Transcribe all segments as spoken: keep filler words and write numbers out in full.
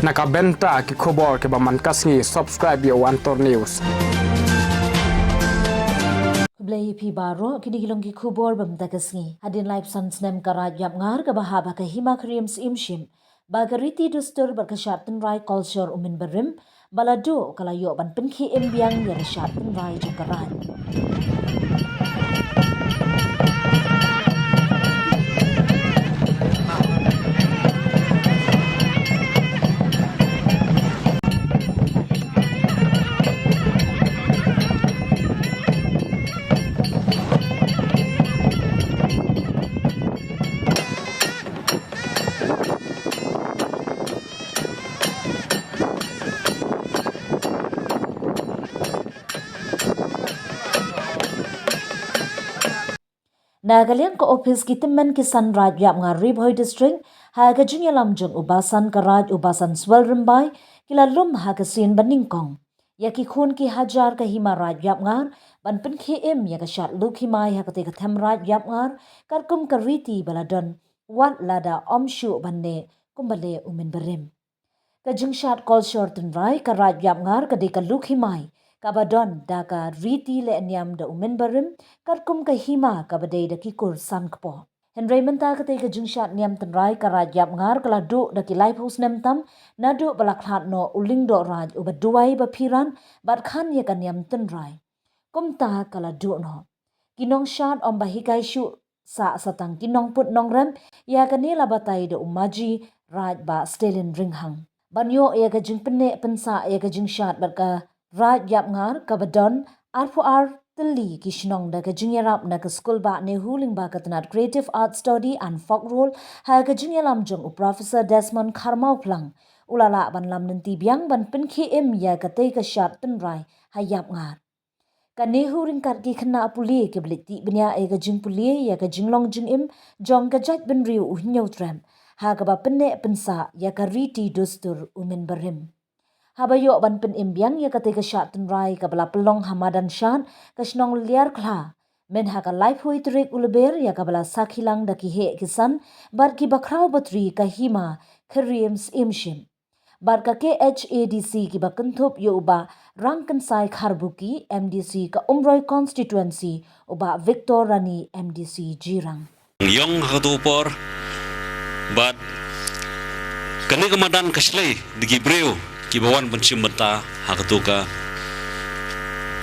Na ka bynta ki khubor kiba man ka sngi, subscribe ïa u Antor News. Khublei ïa phi baroh, kine ki long ki khubor ba mynta ka sngi. Hadien laiphew san snem ka Raid Ïapngar kaba hap ha ka Hima Khyriem Syiem Shim, ba ka riti dustur bad ka shad tynrai kolshor u mynbarim ba la duh ka la ïoh ban pynkhie im biang ïa ka shad tynrai jong ka raid. Na ka liang ka ophis ki tymmen ki san Raid Ïapngar Ri Bhoi District, ha ka jingïalam jong u Basan ka Raid u Basan Swell Rymbai, ki la lum ha ka sien ba nyngkong ïa ki khun ki hajar ka Hima Raid Ïapngar ban pynkhie im ïa ka shad lukhimai ha katei ka them Raid Ïapngar, katkum ka riti ba la don wat lada ym shuh ban neh kumba leh u mynbarim. Ka jingshad kolshor tynrai ka Raid Ïapngar ka dei ka lukhimai kaba don da ka riti leh niam da u mynbarim, katkum ka hima kaba dei da ki kur san kpoh. Hynrei mynta katei ka jingshad niam tynrai ka Raid Ïapngar ka la duh da ki laiphew snem tam, naduh ba la khlad noh u lyngdoh raid uba duwai ba pyrshah bad khan ïa ka niam tynrai. Kumta ka la duh noh. Ki nongshad ym ba hikai shuh sah sa tang ki nongput nongrem, ïa kane la batai da u Maji Raid Bah Stalin Ringhang. Ban ïoh ïa ka jingpynneh pynsah ïa ka jingshad bad ka Raid Ïapngar kaba don arphew ar tylli ki shnong da ka jingïarap na ka Skul Bah Nehu lyngba ka tnat Creative Art Study and Folk Role ha ka jingïalam jong u Professor Desmond Kharmawphlang, u la lah ban lam lynti biang ban pynkhie im ïa katei ka shad tynrai ha Ïapngar. Ka Nehu ryngkat ki khynnah pule kiba leit tih bniah ïa ka jingpule ïa ka jinglong jingim jong ka jaitbynriew u Hynñiewtrep ha kaba pynneh pynsah ïa ka riti dustur u mynbarim. Haba ïoh ban pynim biang ïa katei ka shad tynrai kaba la pynlong ha madan shad ka shnong Liarkhla, mynha ka laiphew tarik u Lber, ïa kaba la sakhi lang da ki heh ki san bad kiba khraw batri ka Hima Khyriem Syiem Shim. Bad ka K H A D C kiba kynthup ïa u Bah Rangkynsai Kharbuki, M D C ka Umroi Constituency, u Bah Victor Rani, M D C Jirang. Ïong ha kato ka por, bad kane ka madan ka shlei da ki briew kiba wan ban shim bynta ha kato ka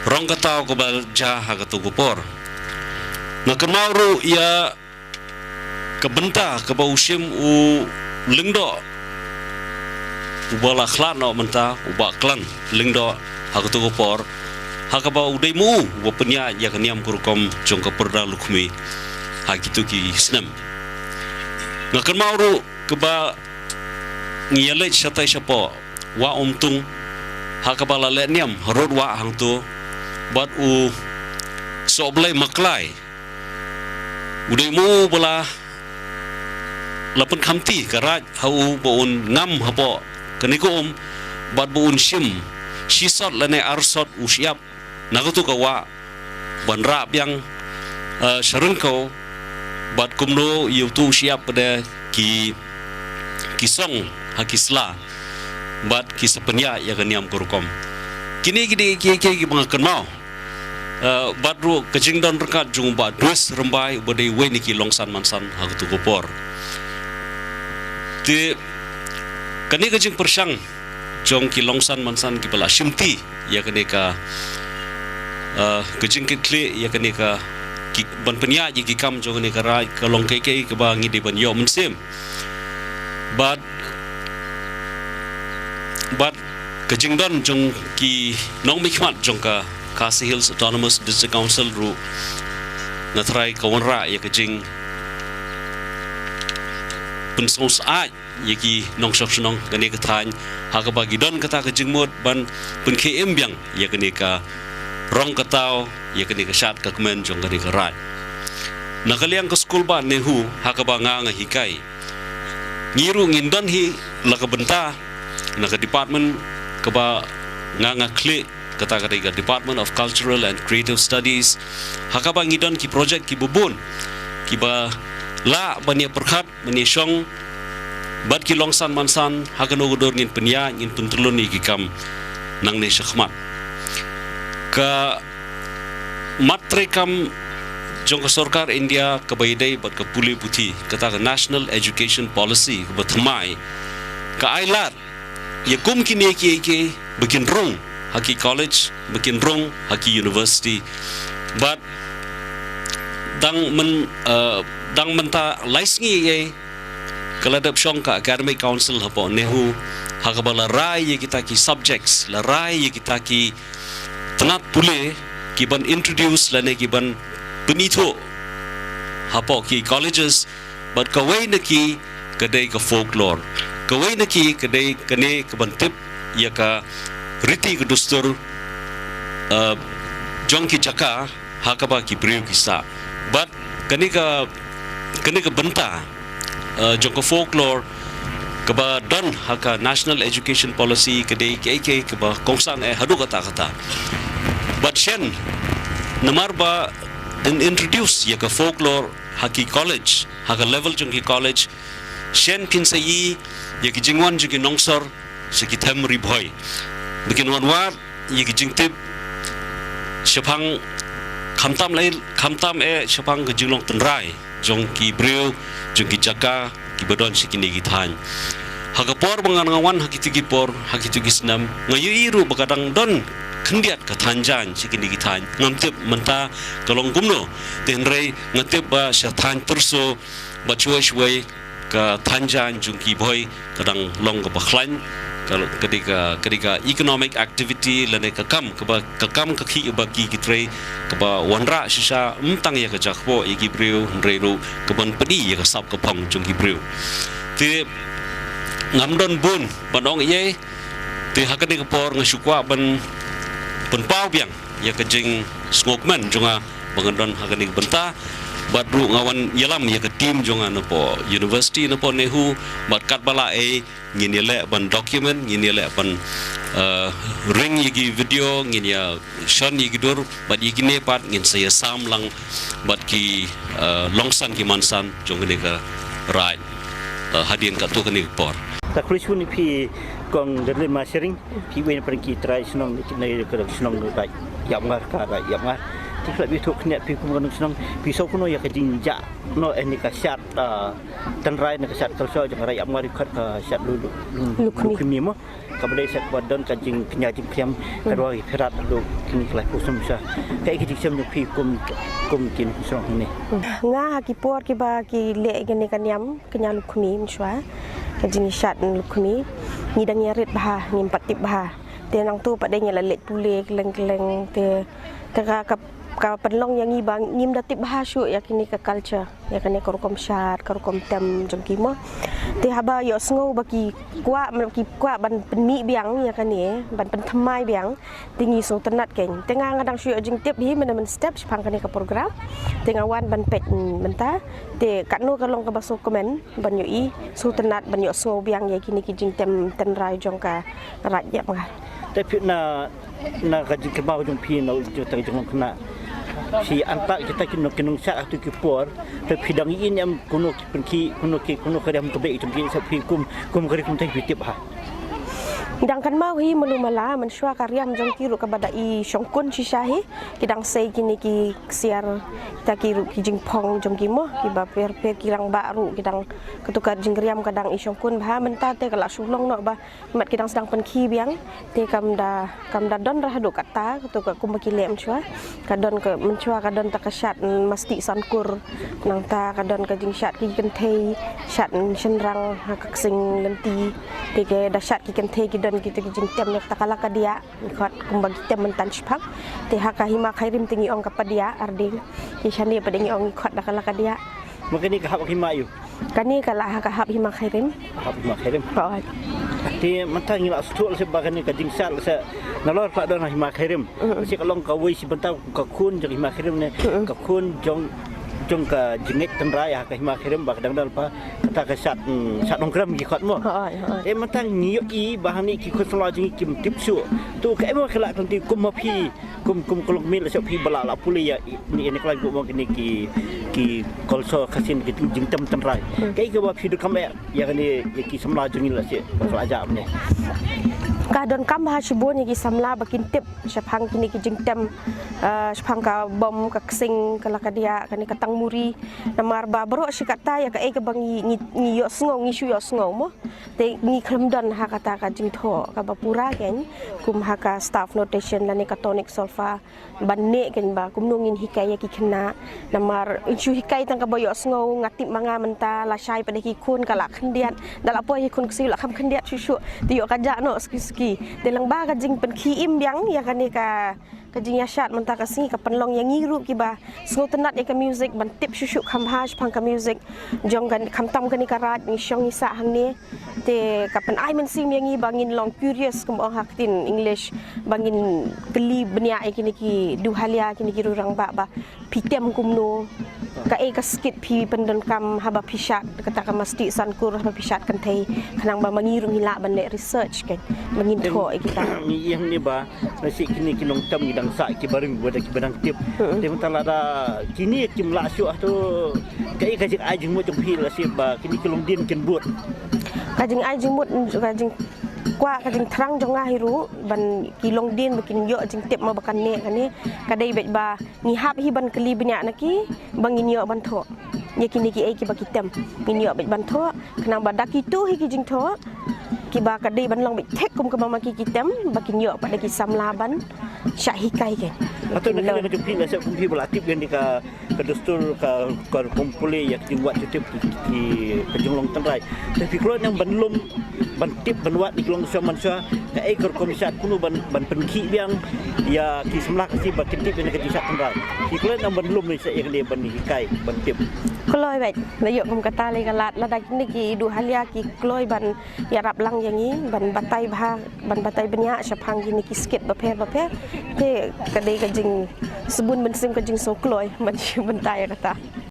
rong ka thaw kaba jia ha kato ka por. Nga kynmaw ruh ïa ka bynta kaba u shim u lyngdoh uba la khlad noh mynta, u Bah Klan Lyngdoh ha kato ka por, ha kaba u dei ma u uba pynïaid ïa ka niam ka rukom jong ka pyrda lukhmi ha kito ki snem. Nga kynmaw ruh kaba ngi ïaleit shatai shapoh Wah Umtung, ha kaba la leh niam harud wah hangto, bad u Sohblei Maklai u dei ma u ba la, la pynkhamti ka raid ha u ba un ngam hapoh kane ka um, bad ba un shim shisot lane arsot u shyiap na kato ka wah ban rah biang, eh, sha ryngkew, bad kumno ïa uto u shyiap pat de ki, ki song ha ki sla bad ki sa pynïaid ïa ka niam ka rukom. Kine ki dei kiei kiei kiba nga kynmaw. Eh, bad ruh ka jingdon ryngkat jong u Bah Duis Rymbai uba dei uwei na ki longsan mansan ha kato ka por. Te kane ka jingpyrshang jong ki longsan mansan kiba la shimti ïa kane ka, eh, ka jingkitkhlieh ïa kane ka, ki, ban pynïaid ïa ki kam jong kane ka raid, ka long kaei kaei kaba ngi dei ban ïoh mynsiem. Bad, bad ka jingdon jong ki nongmihkhmat jong ka Khasi Hills Autonomous District Council ruh, nga tharai ka wanrah ïa ka jingpynsngewsih ïa ki nongshong shnong kane ka thaiñ, ha kaba ki don kata ka jingmut ban pynkhie im biang ïa kane ka rong ka thaw, ïa kane ka shad ka kmen jong kane ka raid. Na ka liang ka Skul Bah Nehu, ha kaba nga nga hikai, ngi ruh ngin don hi la ka bynta na ka department kaba nga nga khlieh, kata ka dei ka Department of Cultural and Creative Studies, ha kaba ngi don ki project kiba bun kiba lah ban ïa pyrkhat, ban ïa shong, Bad ki longsan mansan, ha kano ka dur ngin pynïaid, ngin pyntyllun ïa ki kam nangne shakhmat. Ka mat treikam jong ka sorkar India kaba ïadei bad ka pule puthi, kata ka National Education Policy kaba thymmai, ka ai lad ïa kum kine kiei kiei ba kin rung ha ki college, ba kin rung ha ki university. Bad dang myn, eh, dang mynta lai sngi ei, ka la dep shong ka Academic Council hapoh NEHU, ha kaba la rai ïa kita ki subjects, la rai ïa kita ki tnat pule ki ban introduce lane ki ban pynithuh hapoh ki colleges. Bad kawei na ki ka dei ka folklore, kawei na ki ka dei kane ka ban tip ïa ka riti ka dustur, eh, jong ki jaka ha kaba ki briew ki sah. Bad kane ka, kane ka bynta, eh, jong ka folklore kaba don ha ka National Education Policy ka dei kaei kaei kaba kongsan eh haduh katta katta. Bad shen, namar ba yn introduce ïa ka folklore ha ki college, ha ka level jong ki college, shen phin sa ïohi ïa ki jingwan jong ki nongsor sha ki them Ri Bhoi. Ba kin wan wad ïa ki jingtip shaphang, khamtam lei, khamtam eh shaphang ka jinglong tynrai jong ki briew, jong ki jaka kiba don sha kine ki thaiñ. Ha ka por ba nga, nga wan ha kito ki por, ha kito ki snem, nga ïohi ruh ba ka dang don khyndiat ka thaiñ jaiñ sha kine ki thaiñ. Ngam tip mynta ka long kumno, te hynrei nga tip ba sha thaiñ Pyrso bad shawei shawei ka thaiñ jaiñ jong ki Bhoi ka dang long kaba khlaiñ, ka, ka dei ka, ka dei ka economic activity lane ka kam kaba, ka kam ka khih kaba ki, ki trei kaba wanrah shisha, ym tang ïa ka jaka kpoh ïa ki briew hynrei ruh ka ban pyni ïa ka sap ka phong jong ki briew. Te ngam don bun ban ong ei ei, te ha kane ka por nga shu kwah ban pynpaw biang ïa ka jingsngewkmen jong nga ba ngan don ha kane ka bynta. Bad ruh nga wan ïalam ïa ka team jong nga napoh university, napoh NEHU, bad katba lah ei ngin ïaleh ban document, ngin ïaleh ban, eh, ring ïa ki video, ngin ïa shon ïa ki dur, bad ïa kine pat ngin sa ïasam lang bad ki, eh, longsan ki mansan jong kane ka raid, eh, hadien katto katne ka por. Ta khublei shibun ïa phi Kong Darlin Mashering, phi wei na pdeng ki trai shnong, na ka shnong raid Ïapngar, ka raid Ïapngar. Te khlem ïathuh khyndiat phi kum ka nong shnong, phi sngewkynmaw ïa ka jingjah noh eh ne ka shad, ah, tynrai ne ka shad culture jong ka raid Ïapngar, ïa ka khot ka shad Lu-, Lu-, Lukhmi. Lukhmi mo. Kaba dei shad kaba don ka jingkñia jingkhriam, ka roi pherat haduh kine ki laiphew snem sha. Kaei ka jingshem jong phi kum, kum ki nong shnong hangne? Nga ha ki por kiba ki leh kane ka niam kñia Lukhmi mynshuwa, ka jingshad Lukhmi, ngi dang ïarit bha, ngim pat tip bha. Te nangtu pat de ngi la leit pule kylleng kylleng, te ka, ka, ka, ka pynlong ïa ngi ba ngim da tip bha shuh ïa kine ka culture, ïa kane ka rukom shad, ka rukom tem jong ki mo. Te haba ïohsngew ba ki kwah, ki kwah ban pynmih biang ïa kane, ban pynthymmai biang, te ngi sngewtynnat kein. Te nga, nga dang shu ïoh jingtip hi mynne mynstep shaphang kane ka program. Te nga wan ban peit mynta. Te katno ka long kaba sngewkmen ban ïohi, sngewtynnat ban ïohsngew biang ïa kine ki jingtem tynrai jong ka raid Ïapngar. Te phi na, na ka jingkynmaw jong phi na u jingtang jong kane, shi anta kita ki nong, ki nongshad ha kito ki por, te phi dang ïohi ne em kuno ki pynkhih, kuno ki, kuno ka riam ka beh jong ki, sa phi kum, kum ka ri kumta phi tip ha? Dang kynmaw hi malu mala, mynshuwa ka riam jong ki ruh kaba da i shongkun shisha hi. Ki dang sei kine ki ksiar, kita ki ruh ki jingphong jong ki mo, kiba pher pher ki rangbah ruh ki dang, kato ka jingriam ka dang i shongkun bha. Mynta te ka la shu long noh ba mat ki dang sdang pynkhih biang. Te kam da, kam da don ra haduh katta, kato ka kumba ki leh mynshuwa. Ka don ka mynshuwa, ka don ta ka shad masti sankur. Nangta ka don ka jingshad ki kynthei, shad shynrang ha ka ksing lynti. Te ka da shad ki kynthei ki don kita ki jingtem ne kata ka la ka diah. Ngi khot kumba ki tem mynta shaphang. Te ha ka hima Khairim te ngi ong ka padiah, ardi. Ki shane pat de ngi ong, ngi khot da ka la ka diah. Ma kane ka hap hima aiu? Kane ka la ha ka hap hima Khairim. Hap hima Khairim. Hooid. Te mynta ngi la sngewthuh lashai ba kane ka jingshad lashai nalor ka la don ha hima Khairim. Mm. Lashai ka long kawei shi bynta ka khun jong hima Khairim ne, mm, ka khun jong Jong ka jingngeit tynrai ha ka hima khyrim ba ka dang don pa kata ka shad, mm, shad nongkrem ki khot mo. Hooid, hooid. Te mynta ngi ïohi ba hangne ki khun samla jong ngi kim tip shuh. To kaei mo ka la ka lynti kum ma phi, kum, kum ka longmit la shuh phi ba la, la pule ïa ine, ine ka lain mo kine ki, ki culture Khasi ki jingtem tynrai. Hmm. Kaei kaba phi donkam eh ïa kane ïa ki samla jong ngi la shuh ba ka la jah ne. Ka donkam ha shibun ïa ki samla ba kin tip shaphang kine ki jingtem, ah, shaphang ka bom, ka ksing, ka la ka diah, kane ka tang muri. Namar ba baroh shi katta ïa kaei kaba ngi, ngi, ngi ïohsngew, ngi shu ïohsngew mo. Te ngi khlem don ha kata ka jingthoh kaba pura kein, kum ha ka staff notation lane ka tonic solfa. Ban neh kein ba kumno ngin hikai ïa ki khynnah. Namar yn shu hikai tang kaba ïohsngew, nga tip ma nga mynta lashai pat da ki khun ka la khyndiat. Da la poi ki khun ksiew la kham khyndiat shuh shuh. Te ïoh ka jah noh suki suki. Te lyngba ka jingpynkhie im biang ïa kane ka, ka jingïashad mynta ka sngi ka pynlong ïa ngi ruh kiba sngewtynnat ïa ka music ban tip shuh shuh kham bha shaphang ka music jong ka, khamtam kane ka raid ngi shong ngi sah hangne. Te ka pynai mynsiem ïa ngi ba ngin long curious, kum ong ha ka ktien English, ba ngin kylli bniah ïa kine ki duhalia, kine ki riew rangbah ba phi tem kumno, kaei ka skit phi pyndonkam haba phi shad kata ka masti sankur, haba phi shad kynthei, khnang ba ma ngi ruh ngi lah ban leh research kein, ba ngin thoh ïa kita. Ngi ïeng ne ba, na shi kine ki nongtem ngi dang sah kiba ring, ba da kiba dang tip. Hmm. Te mynta lada kine kim lah shuh to, kaei ka jingai jingmut jong phi lashai ba kine ki longdien kin bud? Ka jingai jingmut, ka jingkwah, ka jingthrang jong nga hi ruh ban ki longdien ba kin ïoh jingtip mo ba kane kane ka dei beit ba ngi hap hi ban kylli bniah na ki ba ngin ïoh ban thoh. Ïa kine kiei kiba ki tem ngin ïoh beit ban thoh, khnang ba da kito hi ki jingthoh kiba ka dei ban long beit thik kum kaba ma ki ki tem, ba kin ïoh pat da ki samla ban shah hikai kein. Hato na kane ka jong phi, na sha kum phi ba la tip ïa kane ka, ka dustur, ka, ka rukom pule ïa ka jingwad jingtip ki, ki, ka jinglong tynrai. Te phi kloi nang ban lum, ban tip, ban wad ïa ki long sha man sha, kaei ka rukom shad kumno ban, ban pynkhih biang ïa ki samla Khasi ba kin tip ïa kane ka jingshad tynrai. Phi kloi nang ban lum ne sha ïa kane ban hikai, ban tip? Kloi beit, la ïoh kum kata lei ka lad, lada kine ki duhalia ki kloi ban ïarap lang ïa ngi, ban batai bha, ban batai bniah shaphang kine ki skit bapher bapher. Te ka dei ka jingsbun mynsiem, ka jingsngewkloi ban shim bynta ïa kata.